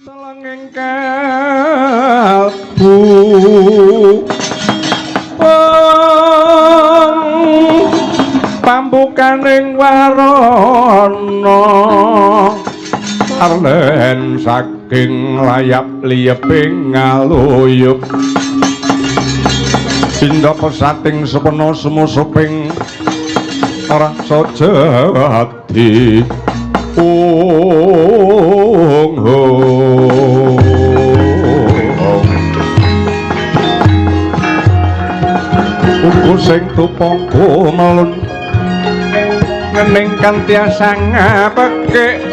Telenging kalbu pambukaning warana arlen saking layap liyeping ngaluyup pindha pesating sepena sumusuping rasa jati. Ung uku sing tupaku melun ngening kanthi sangapeke.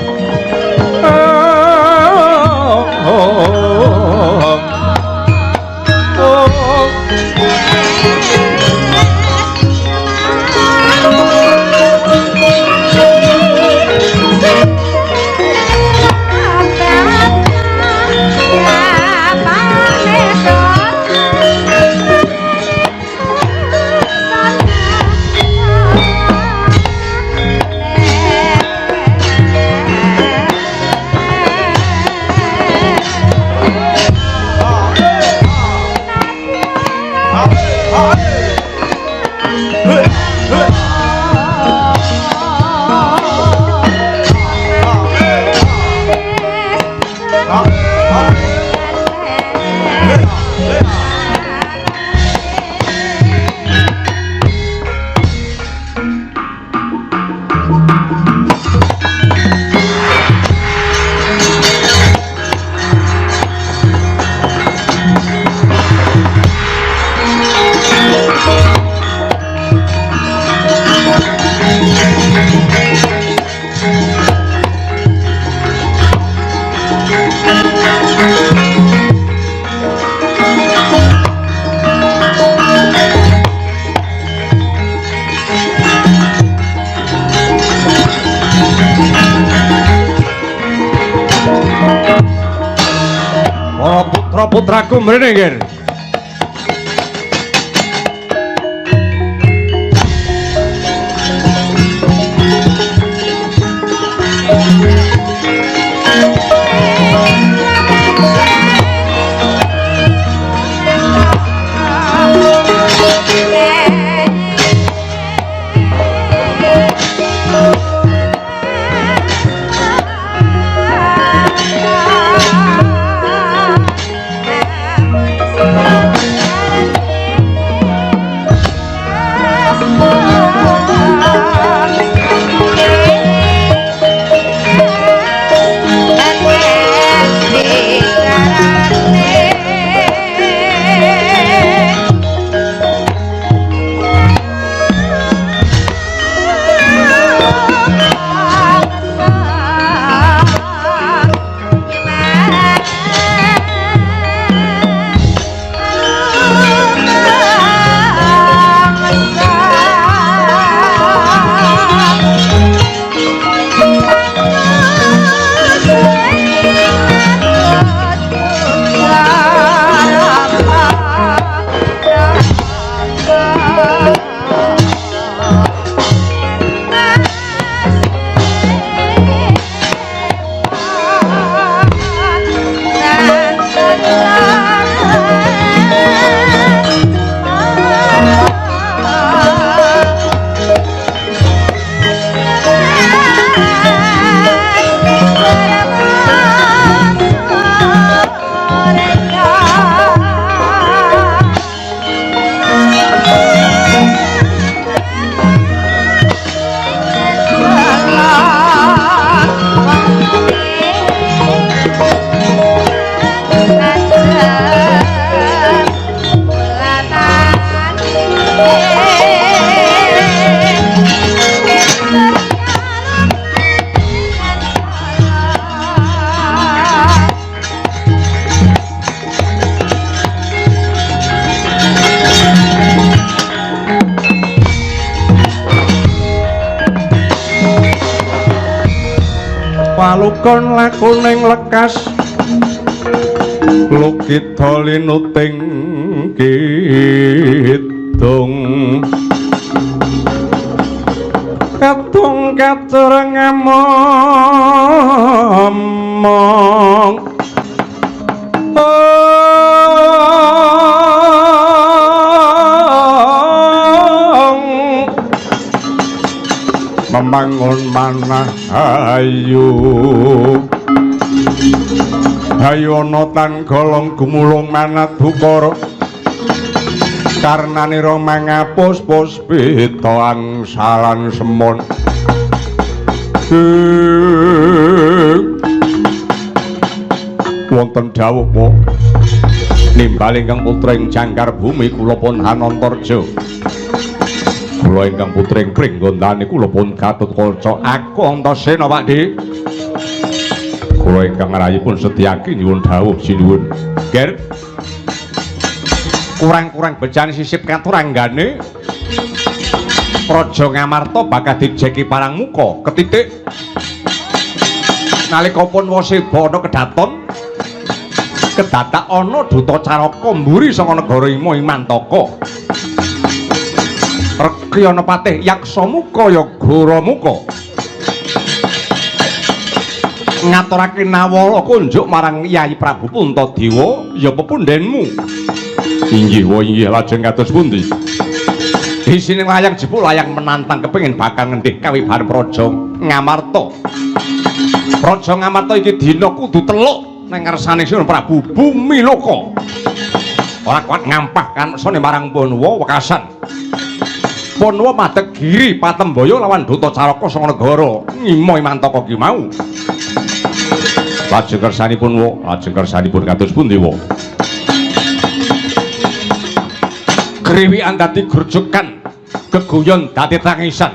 Putra-putraku mrene nggih. Palukon lakuning lekas lukita linuting kidung katung katur ngamomong Mangun manah ayu ayu ana tan golong gumulung manat bukara karnanira mangapus puspita angsalan semon. Wonten dawuh po nimbal ingkang putra ing jangkar bumi kula pun Hanantarja. Kula ingkang putra ing Pringgondani kula pun Gatotkaca. Aku Antasena Pak Dik. Kula ingkang ngrayipun Setyaki nyuwun dawuh sinuwun. Ger. Kurang-kurang bejane sisip katuranggane Praja Ngamarta bakal dijeki parang muka ketitik. Nalika pun waseba ana kedaton kedadak ana duta Caraka mburi saka negara Ima Imantaka. Reki ana patih Yaksamuka ya Goramuka. Ngaturake nawala kunjuk marang Yayi Prabu Puntadewa ya pepundhenmu. Inggih wa inggih lajeng kados pundi? Isine layang jepuk layang menantang kepengin bakal ngendih kawibahan Praja Ngamarta. Praja Ngamarta iki dina kudu teluk nang ngarsane Sun Prabu Bumiloka. Ora kuat ngampah kaneksane marang Pandhawa wekasan. Pandhawa madeg giri patembaya lawan duta Caraka saka negara Ngima Imantaka ki mau. Lajeng kersanipun wa, lajeng kersanipun kados pundi wa? Kriwikan dadi grujukan, geguyon dadi tangisan.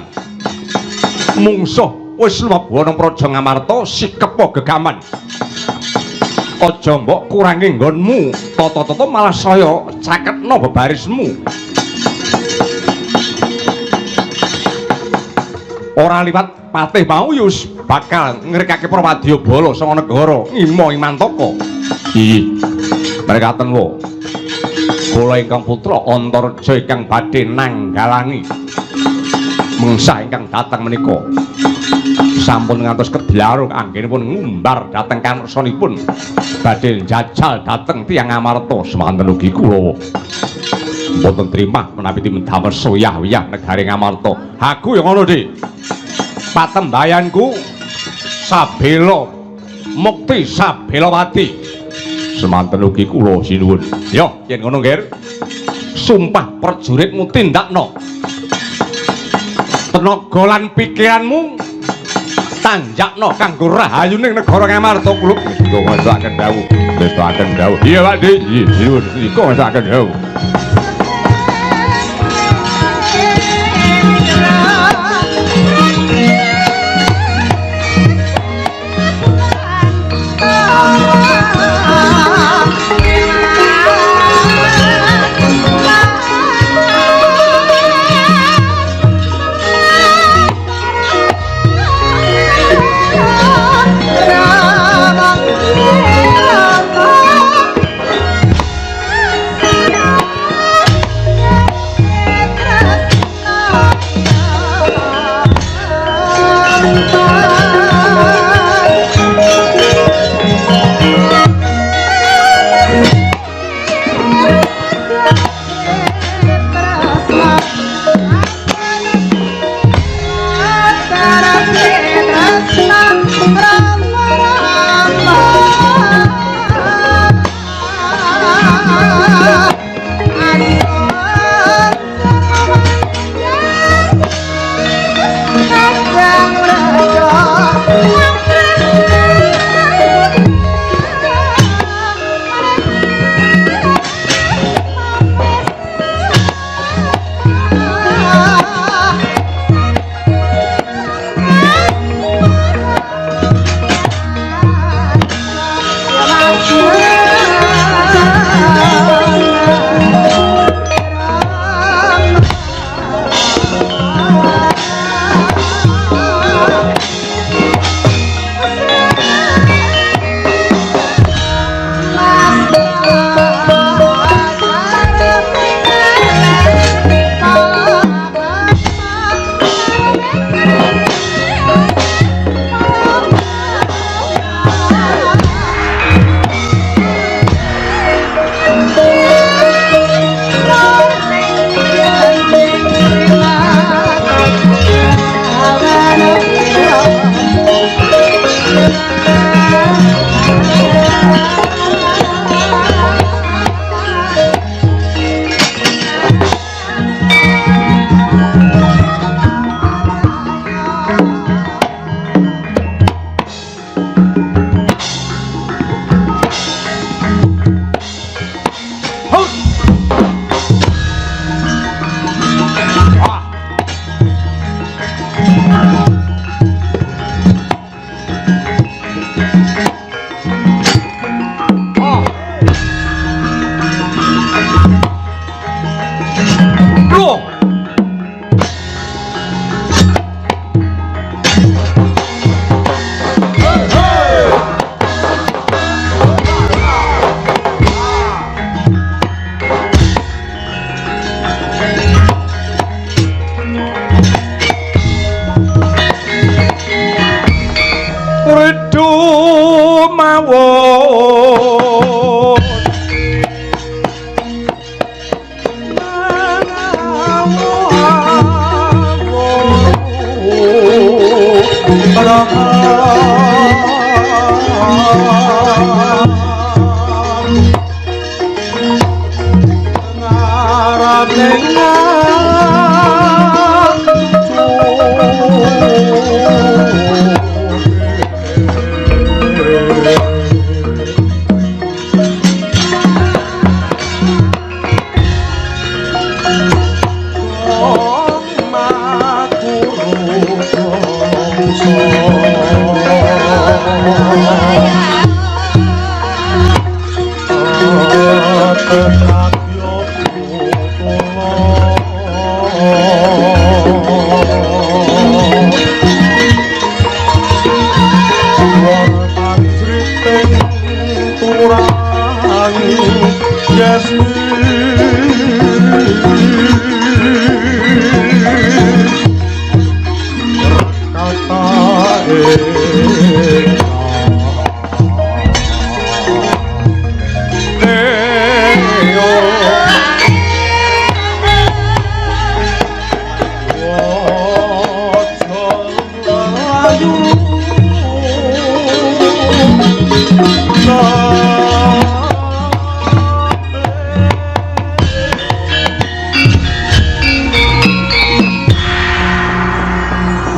Mungsuh wis lumebu ana Praja Ngamarta sikepa gegaman. Aja mbok kurangi nggonmu, tata-tata malah saya caketna bebarismu. Ora liwat patih mau yus bakal ngrekake Prawadya bala saka negara Ngima Imantaka. Inggih. Mrekaten wa. Kula ingkang putra Antarja ingkang badhe nanggalangi mengsah ingkang datang menika. Sampun ngantos kedlarung anggenipun ngumbar dhateng kanreksanipun badhe njajal dhateng tiyang Ngamarta. Semanten ugi kula mboten trimah menawi dimendamel soyah-wiyah negari Ngamarta. Aku ya ngono, Dik. Patembayanku Sabela Mukti Sabelawati. Semanten ugi kula sinuwun. Yo, yen ngono, Nger. Sumpah prajuritmu tindakno. Tenaga lan pikiranmu tanjakno kanggo rahayuning negara Ngamarta kula. Muga ngersakaken dawuh. Ngersakaken dawuh. Iya, Pak Dik. Iya, sinuwun. Ika ngersakaken dawuh.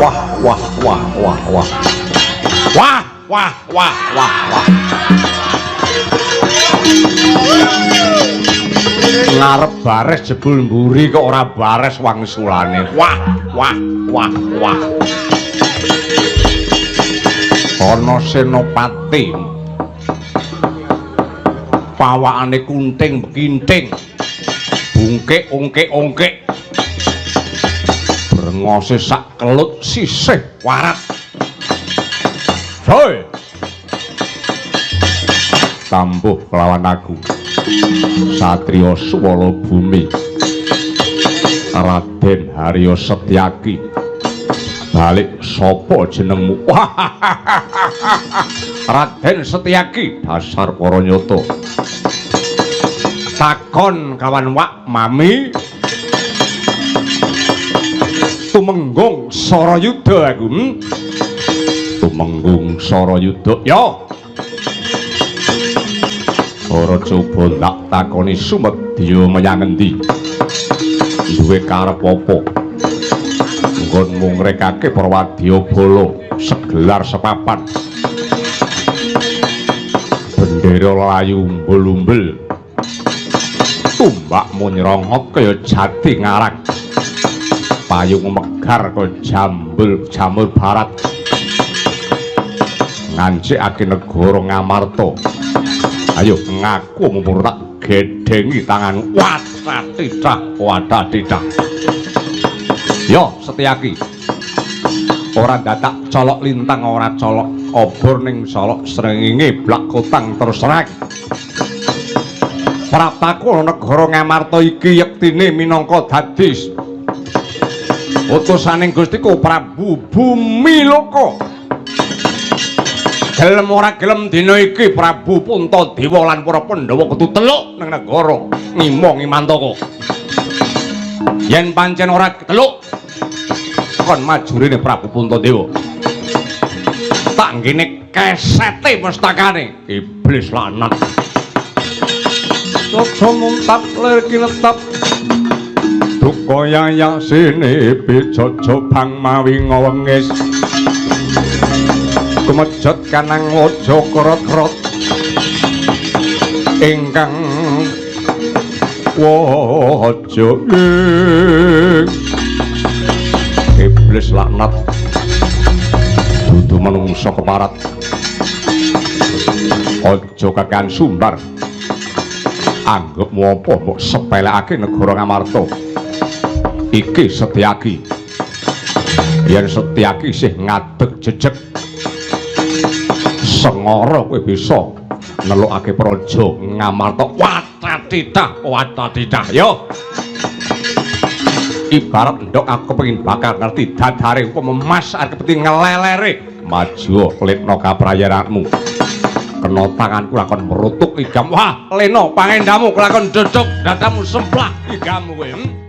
Wah wah wah wah wah wah wah wah wah wah. Ngarep bares jebul mburi kok ora bares wangsulane. Wah wah wah wah. Ana senopati pawakane kunting bekinting, bungkik ungkik ungkik, brengose sak kelut sisih warat. Hoi, tambuh kelawan aku satriya Suwala Bumi Raden Haryo Setyaki. Balik sapa jenengmu? Raden Setyaki, dasar para nyata. Takon kawan wak mami Tumenggung Sarayuda aku. Tumenggung Sarayuda. Ya. Ora coba ndak takoni sumedya menyang endi? Duwe karep apa? Nggonmu ngrekake Prawadyabala segelar sepapan. Bendera layu umbul-umbul. Tumbakmu nyrongot kaya jati ngarak. Payung megar kaya jambul jamur barat. Ngancikake negara Ngamarta. Ayo ngaku mumpung tak gedhengi tangan. Watatitah watatitah. Yo Setyaki. Ora dadak colok lintang, ora colok obor ning solok srengenge blak kotang terus rek. Praptaku negara Ngamarta iki yektine minangka dadi utusaning Gustiku Prabu Bumiloka. Gelem ora gelem dina iki Prabu Puntadewa lan para Pandhawa kudu teluk ning negara Ngima Ngimantaka. Yen pancen ora teluk kon majurine Prabu Puntadewa. Tak nggene kesete mustakane iblis laknat. Aja muntap lir kinetep duka yayasine bejojo bang mawi ngowengis. Kumejot kanang waja krot-krot ingkang waja ing iblis laknat dudu manungsa keparat. Aja kakean sumbar. Anggepmu apa mbok sepelekake negara Ngamarta iki Setyaki. Yen Setyaki isih ngadeg jejeg sengara kowe bisa nelukake praja Ngamarta. Watatitah watatitah. Yo ibarat ndok aku kepengin bakal ngerti dadare upama mas arep kepengin ngelelere. Maju klitna kaprayananmu. Kena tanganku lakon merutuk igam. Wah, lena pangendamu kelakon dodok dadamu semplah igamu kowe.